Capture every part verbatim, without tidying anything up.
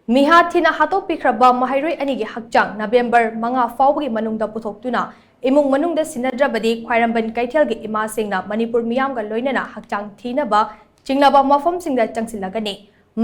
ꯃꯤꯍꯥ ꯊꯤꯅ ꯍꯥꯠꯇꯣꯛꯄꯤꯈ꯭ꯔꯕ ꯃꯍꯩꯔꯣꯏ ꯑꯅꯤꯒꯤ ꯍꯛꯆꯥꯡ ꯅꯕꯦꯝꯕꯔ ꯃꯉꯥ ꯐꯥꯎꯕꯒꯤ ꯃꯅꯨꯡꯗ ꯄꯨꯊꯣꯛꯇꯨꯅ ꯏꯃꯨꯡ ꯃꯅꯨꯡꯗ ꯁꯤꯟꯅꯗ꯭ꯔꯕꯗꯤ ꯈ꯭ꯋꯥꯏꯔꯝꯕꯟ ꯀꯩꯊꯦꯜꯒꯤ ꯏꯃꯥꯁꯤꯡꯅ ꯃꯅꯤꯄꯨꯔ ꯃꯤꯌꯥꯝꯒ ꯂꯣꯏꯅꯅ ꯍꯛꯆꯥꯡ ꯊꯤꯅꯕ ꯆꯤꯡꯅꯕ ꯃꯐꯝꯁꯤꯡꯗ ꯆꯪꯁꯤꯜꯂꯒꯅꯤ꯫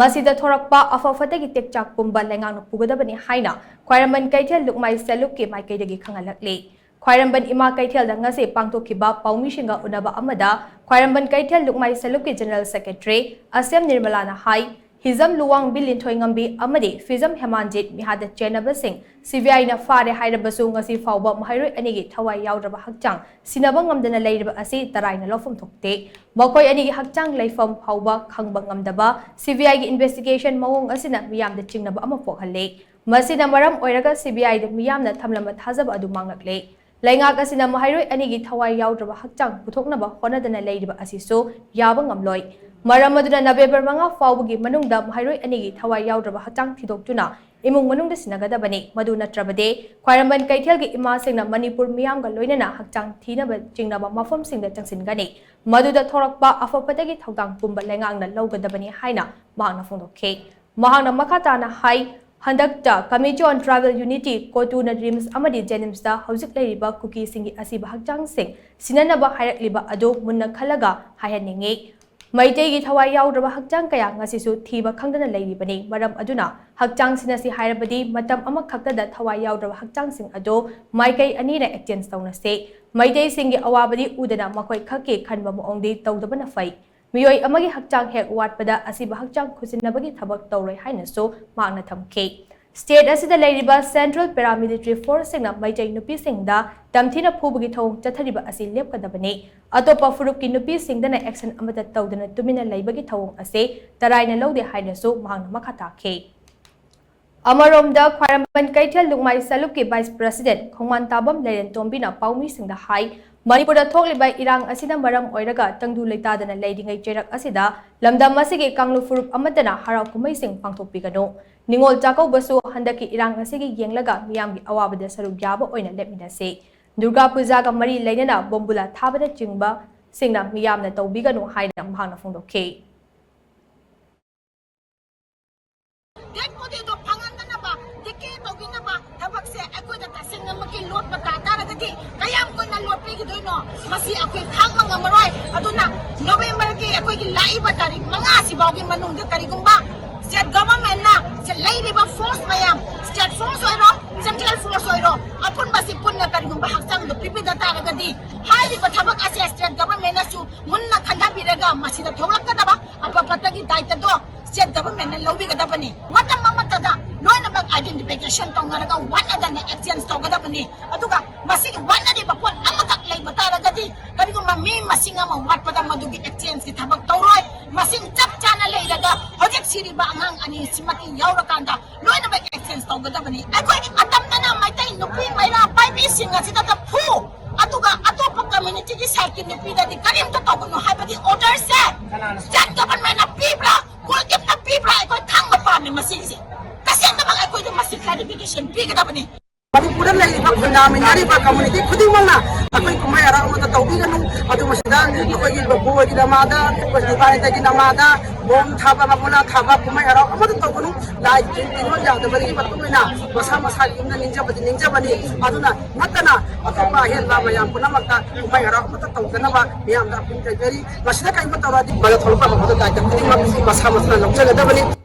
ꯃꯁꯤꯗ ꯊꯣꯔꯛꯄ ꯑꯐ ꯐꯠꯇꯒꯤ ꯇꯦꯛꯆꯥꯛ ꯄꯨꯝꯕ ꯂꯩꯉꯥꯛꯅ ꯄꯨꯒꯗꯕꯅꯤ ꯍꯥꯏꯅ ꯈ꯭ꯋꯥꯏꯔꯝꯕꯟ ꯀꯩꯊꯦꯜ ꯂꯨꯞꯃꯥꯏ ꯁꯦꯂꯨꯞꯀꯤ ꯃꯥꯏꯀꯩꯗꯒꯤ ꯈꯪꯍꯜꯂꯛꯂꯤ꯫ ꯈ꯭ꯋꯥꯏꯔꯝꯕꯟ ꯏꯃꯥ ꯀꯩꯊꯦꯜꯗ ꯉꯁꯤ ꯄꯥꯡꯊꯣꯛꯈꯤꯕ ꯄꯥꯎꯃꯤꯁꯤꯡꯒ ꯎꯅꯕ ꯑꯃꯗ ꯈ꯭ꯋꯥꯏꯔꯝꯕꯟ ꯀꯩꯊꯦꯜ ꯂꯨꯞꯃꯥꯏ ꯁꯦꯂꯨꯞꯀꯤ ꯖꯦꯅꯔꯦꯜ ꯁꯦꯀ꯭ꯔꯦꯇꯔꯤ ꯑꯁꯦꯝ ꯅꯤꯔꯃꯂꯥꯅ ꯍꯥꯏ, ꯍꯤꯖꯝ ꯂꯨꯋꯥꯡꯕꯤ ꯂꯤꯟꯊꯣꯏꯉꯝꯕꯤ ꯑꯃꯗꯤ ꯐꯤꯖꯝ ꯍꯦꯃꯥꯟꯖꯤꯠ ꯃꯤꯍꯥꯠꯇ ꯆꯦꯟꯅꯕꯁꯤꯡ ꯁꯤꯕꯤꯑꯥꯏꯅ ꯐꯥꯔꯦ ꯍꯥꯏꯔꯕꯁꯨ ꯉꯁꯤ ꯐꯥꯎꯕ ꯃꯍꯩꯔꯣꯏ ꯑꯅꯤꯒꯤ ꯊꯋꯥꯏ ꯌꯥꯎꯗ꯭ꯔꯕ ꯍꯛꯆꯥꯡ ꯁꯤꯟꯅꯕ ꯉꯝꯗꯅ ꯂꯩꯔꯤꯕ ꯑꯁꯤ ꯇꯔꯥꯏꯅ ꯂꯧꯐꯝ ꯊꯣꯛꯇꯦ꯫ ꯃꯈꯣꯏ ꯑꯅꯤꯒꯤ ꯍꯛꯆꯥꯡ ꯂꯩꯐꯝ ꯐꯥꯎꯕ ꯈꯪꯕ ꯉꯝꯗꯕ ꯁꯤꯕꯤꯑꯥꯏꯒꯤ ꯏꯟꯚꯦꯁꯇꯤꯒꯦꯁꯟ ꯃꯑꯣꯡ ꯑꯁꯤꯅ ꯃꯤꯌꯥꯝꯗ ꯆꯤꯡꯅꯕ ꯑꯃ ꯄꯣꯛꯍꯜꯂꯦ꯫ ꯃꯁꯤꯅ ꯃꯔꯝ ꯑꯣꯏꯔꯒ ꯁꯤꯕꯤꯑꯥꯏꯗ ꯃꯤꯌꯥꯝꯅ ꯊꯝꯂꯝꯕ ꯊꯥꯖꯕ ꯑꯗꯨ ꯃꯥꯡꯂꯛꯂꯦ꯫ ꯂꯩꯉꯥꯛ ꯑꯁꯤꯅ ꯃꯍꯩꯔꯣꯏ ꯑꯅꯤꯒꯤ ꯊꯋꯥꯏ ꯌꯥꯎꯗ꯭ꯔꯕ ꯍꯛꯆꯥꯡ ꯄꯨꯊꯣꯛꯅꯕ ꯍꯣꯠꯅꯗꯅ ꯂꯩꯔꯤꯕ ꯑꯁꯤꯁꯨ ꯌꯥꯕ ꯉꯝꯂꯣꯏ꯫ ꯃꯔꯝ ꯑꯗꯨꯅ ꯅꯕꯦꯝꯕꯔ ꯃꯉꯥ ꯐꯥꯎꯕꯒꯤ ꯃꯅꯨꯡꯗ ꯃꯍꯩꯔꯣꯏ ꯑꯅꯤꯒꯤ ꯊꯋꯥꯏ ꯌꯥꯎꯗ꯭ꯔꯕ ꯍꯛꯆꯥꯡ ꯊꯤꯗꯣꯛꯇꯨꯅ ꯏꯃꯨꯡ ꯃꯅꯨꯡꯗ ꯁꯤꯟꯅꯒꯗꯕꯅꯤ꯫ ꯃꯗꯨ ꯅꯠꯇ꯭ꯔꯕꯗꯤ ꯈ꯭ꯋꯥꯏꯔꯝꯕꯟ ꯀꯩꯊꯦꯜꯒꯤ ꯏꯃꯥꯁꯤꯡꯅ ꯃꯅꯤꯄꯨꯔ ꯃꯤꯌꯥꯝꯒ ꯂꯣꯏꯅꯅ ꯍꯛꯆꯥꯡ ꯊꯤꯅꯕ ꯆꯤꯡꯅꯕ ꯃꯐꯝꯁꯤꯡꯗ ꯆꯪꯁꯤꯟꯒꯅꯤ꯫ ꯃꯗꯨꯗ ꯊꯣꯔꯛꯄ ꯑꯐ ꯐꯠꯇꯒꯤ ꯊꯧꯗꯥꯡ ꯄꯨꯝꯕ ꯂꯩꯉꯥꯛꯅ ꯂꯧꯒꯗꯕꯅꯤ ꯍꯥꯏꯅ ꯃꯍꯥꯛꯅ ꯐꯣꯡꯗꯣꯛꯈꯤ꯫ ꯃꯍꯥꯛꯅ ꯃꯈꯥ ꯇꯥꯅ ꯍꯥꯏ, ꯍꯟꯗꯛꯇ Committee on Tribal Unity, ꯀꯣꯇꯨꯅ RIMS ꯑꯃꯗꯤ ꯖꯦꯅꯤꯝꯁꯇ ꯍꯧꯖꯤꯛ ꯂꯩꯔꯤꯕ ꯀꯨꯀꯤꯁꯤꯡꯒꯤ ꯑꯁꯤꯕ ꯍꯛꯆꯥꯡꯁꯤꯡ ꯁꯤꯟꯅꯅꯕ ꯍꯥꯏꯔꯛꯂꯤꯕ ꯑꯗꯨ ꯃꯨꯟꯅ ꯈꯜꯂꯒ ꯍꯥꯏꯍꯟꯅꯤꯡꯏ꯫ ꯃꯩꯇꯩꯒꯤ ꯊꯋꯥꯏ ꯌꯥꯎꯗ꯭ꯔꯕ ꯍꯛꯆꯥꯡ ꯀꯌꯥ ꯉꯁꯤꯁꯨ ꯊꯤꯕ ꯈꯪꯗꯅ ꯂꯩꯔꯤꯕꯅꯤ꯫ ꯃꯔꯝ ꯑꯗꯨꯅ ꯍꯛꯆꯥꯡ ꯁꯤꯟꯅꯁꯤ ꯍꯥꯏꯔꯕꯗꯤ ꯃꯇꯝ ꯑꯃꯈꯛꯇꯗ ꯊꯋꯥꯏ ꯌꯥꯎꯗ꯭ꯔꯕ ꯍꯛꯆꯥꯡꯁꯤꯡ ꯑꯗꯨ ꯃꯥꯏꯀꯩ ꯑꯅꯤꯅ exchange ꯇꯧꯅꯁꯤ꯫ ꯃꯩꯇꯩꯁꯤꯡꯒꯤ ꯑꯋꯥꯕꯗꯤ ꯎꯗꯅ ꯃꯈꯣꯏ ꯈꯛꯀꯤ ꯈꯟꯕ ꯃꯑꯣꯡꯗꯤ ꯇꯧꯗꯕꯅ ꯐꯩ꯫ ꯃꯤꯑꯣꯏ ꯑꯃꯒꯤ ꯍꯛꯆꯥꯡ ꯍꯦꯛ ꯋꯥꯠꯄꯗ ꯑꯁꯤꯕ ꯍꯛꯆꯥꯡ ꯈꯨꯠꯁꯤꯟꯅꯕꯒꯤ ꯊꯕꯛ ꯇꯧꯔꯣꯏ ꯍꯥꯏꯅꯁꯨ ꯃꯍꯥꯛꯅ ꯊꯝꯈꯤ꯫ State ꯑꯁꯤꯗ ꯂꯩꯔꯤꯕ Central Paramilitary Forceꯁꯤꯡꯅ ꯃꯩꯇꯩ ꯅꯨꯄꯤꯁꯤꯡꯗ ꯇꯝꯊꯤꯅ ꯐꯨꯕꯒꯤ ꯊꯧꯑꯣꯡ ꯆꯠꯊꯔꯤꯕ ꯑꯁꯤ ꯂꯦꯞꯀꯗꯕꯅꯤ꯫ ꯑꯇꯣꯞꯄ ꯐꯨꯔꯨꯞꯀꯤ ꯅꯨꯄꯤꯁꯤꯡꯗꯅ action ꯑꯃꯠꯇ ꯇꯧꯗꯅ ꯇꯨꯃꯤꯟꯅ ꯂꯩꯕꯒꯤ ꯊꯧꯑꯣꯡ ꯑꯁꯤ ꯇꯔꯥꯏꯅ ꯂꯧꯗꯦ ꯍꯥꯏꯅꯁꯨ ꯃꯍꯥꯛꯅ ꯃꯈꯥ ꯇꯥꯈꯤ꯫ ꯑꯃꯔꯣꯝꯗ ꯈ꯭ꯋꯥꯏꯔꯝꯕꯟ ꯀꯩꯊꯦꯜ ꯂꯨꯛꯃꯥꯏ ꯁꯂꯨꯛꯀꯤ Vice President ꯈꯣꯡꯃꯥꯟ ꯇꯥꯕꯝ ꯂꯩꯔꯦꯟ ꯇꯣꯝꯕꯤꯅ ꯄꯥꯎꯃꯤꯁꯤꯡꯗ ꯍꯥꯏ, ꯃꯅꯤꯄꯨꯔꯗ ꯊꯣꯛꯂꯤꯕ ꯏꯔꯥꯡ ꯑꯁꯤꯅ ꯃꯔꯝ ꯑꯣꯏꯔꯒ ꯇꯪꯗꯨ ꯂꯩꯇꯥꯗꯅ ꯂꯩꯔꯤꯉꯩ ꯆꯩꯔꯛ ꯑꯁꯤꯗ ꯂꯝꯗꯝ ꯑꯁꯤꯒꯤ ꯀꯥꯡꯂꯨꯞ ꯐꯨꯔꯨꯞ ꯑꯃꯠꯇꯅ ꯍꯔꯥꯎ ꯀꯨꯝꯍꯩꯁꯤꯡ ꯄꯥꯡꯊꯣꯛꯄꯤꯒꯅꯨ꯫ ꯅꯤꯉꯣꯜ ꯆꯥꯛꯀꯧꯕꯁꯨ ꯍꯟꯗꯛꯀꯤ ꯏꯔꯥꯡ ꯑꯁꯤꯒꯤ ꯌꯦꯡꯂꯒ ꯃꯤꯌꯥꯝꯒꯤ ꯑꯋꯥꯕꯗ ꯁꯔꯨꯛ ꯌꯥꯕ ꯑꯣꯏꯅ ꯂꯦꯞꯃꯤꯟꯅꯁꯤ꯫ ꯗꯨꯔꯒꯥ ꯄꯨꯖꯥꯒ ꯃꯔꯤ ꯂꯩꯅꯅ ꯕꯣꯝꯕꯨꯂꯥ ꯊꯥꯕꯅꯆꯤꯡꯕꯁꯤꯡꯅ ꯃꯤꯌꯥꯝꯅ ꯇꯧꯕꯤꯒꯅꯨ ꯍꯥꯏꯅ ꯃꯍꯥꯛꯅ ꯐꯣꯡꯗꯣꯛꯈꯤ꯫ ꯗꯦꯠ ꯕꯣꯗꯤꯗꯣ ꯐꯪꯍꯟꯗꯅꯕ, ꯗꯤꯀꯦ ꯇꯧꯕꯤꯅꯕ ꯊꯕꯛꯁꯦ ꯑꯩꯈꯣꯏꯗ ꯇꯁꯦꯡꯅꯃꯛꯀꯤ ꯂꯣꯠꯄ ꯇꯥ ꯇꯥꯔꯒꯗꯤ ꯀꯌꯥꯝ ꯀꯨꯏꯅ ꯂꯣꯠꯄꯤꯒꯗꯣꯏꯅꯣ? ꯃꯁꯤ ꯑꯩꯈꯣꯏ ꯈꯥꯡꯕ ꯉꯝꯃꯔꯣꯏ꯫ ꯑꯗꯨꯅ ꯅꯣꯕꯦꯝꯕꯔꯒꯤ ꯑꯩꯈꯣꯏꯒꯤ ꯂꯥꯛꯏꯕ ꯇꯥꯔꯤꯛ ꯃꯉꯥꯁꯤꯐꯥꯎꯒꯤ ꯃꯅꯨꯡꯗ ꯀꯔꯤꯒꯨꯝꯕ ꯁ꯭ꯇꯦꯠ ꯒꯚꯔꯟꯃꯦꯟꯠꯅ ꯁꯦ ꯂꯩꯔꯤꯕ ꯐꯣꯔꯁ ꯃꯌꯥꯝ, ꯁ꯭ꯇꯦꯠ ꯐꯣꯔꯁ ꯑꯣꯏꯔꯣ, ꯁꯦꯟꯇ꯭ꯔꯦꯜ ꯐꯣꯔꯁ ꯑꯣꯏꯔꯣ, ꯑꯄꯨꯟꯕꯁꯤ ꯄꯨꯟꯅ ꯀꯔꯤꯒꯨꯝꯕ ꯍꯛꯆꯥꯡꯗ ꯄꯤꯕꯤꯗ ꯇꯥꯔꯒꯗꯤ ꯍꯥꯏꯔꯤꯕ ꯊꯕꯛ ꯑꯁꯦ ꯁ꯭ꯇꯦꯠ ꯒꯚꯔꯟꯃꯦꯟꯠꯅꯁꯨ ꯃꯨꯟꯅ ꯈꯟꯊꯕꯤꯔꯒ ꯃꯁꯤꯗ ꯊꯣꯛꯂꯛꯀꯗꯕ ꯑꯐ ꯐꯠꯇꯒꯤ ꯗꯥꯏꯇꯗꯣ ꯁ꯭ꯇꯦꯠ ꯒꯚꯔꯟꯃꯦꯟꯠꯅ ꯂꯧꯕꯤꯒꯗꯕꯅꯤ꯫ ꯃꯇꯝ ꯑꯃꯠꯇꯗ ꯂꯣꯏꯅꯃꯛ ꯑꯥꯏꯗꯦꯟꯇꯤꯐꯤꯀꯦꯁꯟ ꯇꯧꯅꯔꯒ ꯋꯥꯠꯅꯗꯅ ꯑꯦꯛꯆꯦꯟꯖ ꯇꯧꯒꯗꯕꯅꯤ꯫ ꯑꯗꯨꯒ ꯃꯁꯤꯒꯤ ꯋꯥꯠꯅꯔꯤꯕ ꯄꯣꯠ ꯑꯃꯈꯛ ꯂꯩꯕ ꯇꯥꯔꯒꯗꯤ ꯀꯔꯤꯒꯨꯝꯕ ꯃꯤ ꯃꯁꯤꯡ ꯑꯃ ꯋꯥꯠꯄꯗ ꯃꯗꯨꯒꯤ ꯑꯦꯛꯆꯦꯟꯖꯀꯤ ꯊꯕꯛ ꯇꯧꯔꯣꯏ꯫ ꯃꯁꯤꯡ ꯆꯞ ꯆꯥꯅ ꯂꯩꯔꯒ ꯍꯧꯖꯤꯛ ꯁꯤꯔꯤꯕ ꯑꯉꯥꯡ ꯑꯅꯤ ꯁꯤꯃꯇꯤ ꯌꯥꯎꯔꯀꯥꯟꯗ ꯂꯣꯏꯅꯃꯛ ꯑꯦꯛꯆꯦꯟꯖ ꯇꯧꯒꯗꯕꯅꯤ꯫ ꯑꯩꯈꯣꯏꯒꯤ ꯑꯇꯝꯅꯅ ꯃꯩꯇꯩ ꯅꯨꯄꯤ ꯃꯩꯔꯥ ꯄꯥꯏꯕꯤꯁꯤꯡ ꯑꯁꯤꯗ ꯐꯨ, ꯑꯗꯨꯒ ꯑꯇꯣꯞꯄ ꯀꯝꯃ꯭ꯌꯨꯅꯤꯇꯤꯒꯤ ꯁꯥꯏꯠꯀꯤ ꯅꯨꯄꯤꯗꯗꯤ ꯀꯔꯤꯝꯇ ꯇꯧꯒꯅꯨ ꯍꯥꯏꯕꯒꯤ ꯑꯣꯔꯗꯔꯁꯦ ꯁ꯭ꯇꯦꯠ ꯒꯚꯔꯟꯃꯦꯟꯠꯅ ꯄꯤꯕ꯭ꯔꯥ, ꯀꯨꯜꯒꯤꯞꯅ ꯄꯤꯕ꯭ꯔꯥ, ꯑꯩꯈꯣꯏ ꯈꯪꯕ ꯄꯥꯝꯃꯤ ꯃꯁꯤꯁꯦ꯫ ꯇꯁꯦꯡꯅꯃꯛ ꯑꯩꯈꯣꯏꯗ ꯃꯁꯤ ꯀ꯭ꯂꯥꯔꯤꯐꯤꯀꯦꯁꯟ ꯄꯤꯒꯗꯕꯅꯤ꯫ ꯃꯅꯤꯄꯨꯔꯗ ꯂꯩꯔꯤꯕ ꯈꯨꯟꯗꯥꯃꯤꯟꯅꯔꯤꯕ ꯀꯝꯃ꯭ꯌꯨꯅꯤꯇꯤ ꯈꯨꯗꯤꯡꯃꯛꯅ ꯑꯩꯈꯣꯏ ꯀꯨꯝꯍꯩ ꯍꯔꯥꯎ ꯑꯃꯠꯇ ꯇꯧꯕꯤꯒꯅꯨ꯫ ꯑꯗꯨ ꯃꯁꯤꯗ ꯑꯩꯈꯣꯏꯒꯤ ꯕꯕꯨ ꯑꯣꯏꯒꯤ ꯅꯃꯥꯗ, ꯑꯩꯈꯣꯏ ꯁꯤꯐꯥꯏꯗꯒꯤ ꯅꯃꯥꯗ ꯕꯣꯝ ꯊꯥꯕ, ꯃꯃꯨꯂꯥ ꯊꯥꯕ ꯀꯨꯝꯍꯩ ꯍꯔꯥꯎ ꯑꯃꯠꯇ ꯇꯧꯒꯅꯨ꯫ ꯂꯥꯏ ꯇꯤꯟ ꯇꯤꯟꯕ ꯌꯥꯗꯕꯒꯤ ꯃꯇꯨꯡ ꯏꯟꯅ ꯃꯁꯥ ꯃꯁꯥꯒꯤ ꯌꯨꯝꯗ ꯅꯤꯡꯖꯕꯗꯤ ꯅꯤꯡꯖꯕꯅꯤ꯫ ꯑꯗꯨꯅ ꯅꯠꯇꯅ ꯑꯇꯣꯞꯄ ꯑꯍꯦꯟꯕ ꯃꯌꯥꯝ ꯄꯨꯝꯅꯃꯛꯇ ꯀꯨꯝꯍꯩ ꯍꯔꯥꯎ ꯑꯃꯠꯇ ꯇꯧꯗꯅꯕ ꯃꯤꯌꯥꯝꯗ ꯑꯄꯤꯜ ꯇꯧꯖꯔꯤ꯫ ꯃꯁꯤꯗ ꯀꯔꯤꯒꯨꯝꯕ ꯇꯧꯔꯛꯑꯗꯤ ꯃꯗꯨ ꯊꯣꯛꯂꯛꯄ ꯃꯈꯣꯏꯗ ꯗꯥꯏꯇ ꯈꯨꯗꯤꯡꯃꯛ ꯃꯁꯥ ꯃꯁꯥꯅ ꯂꯧꯖꯒꯗꯕꯅꯤ꯫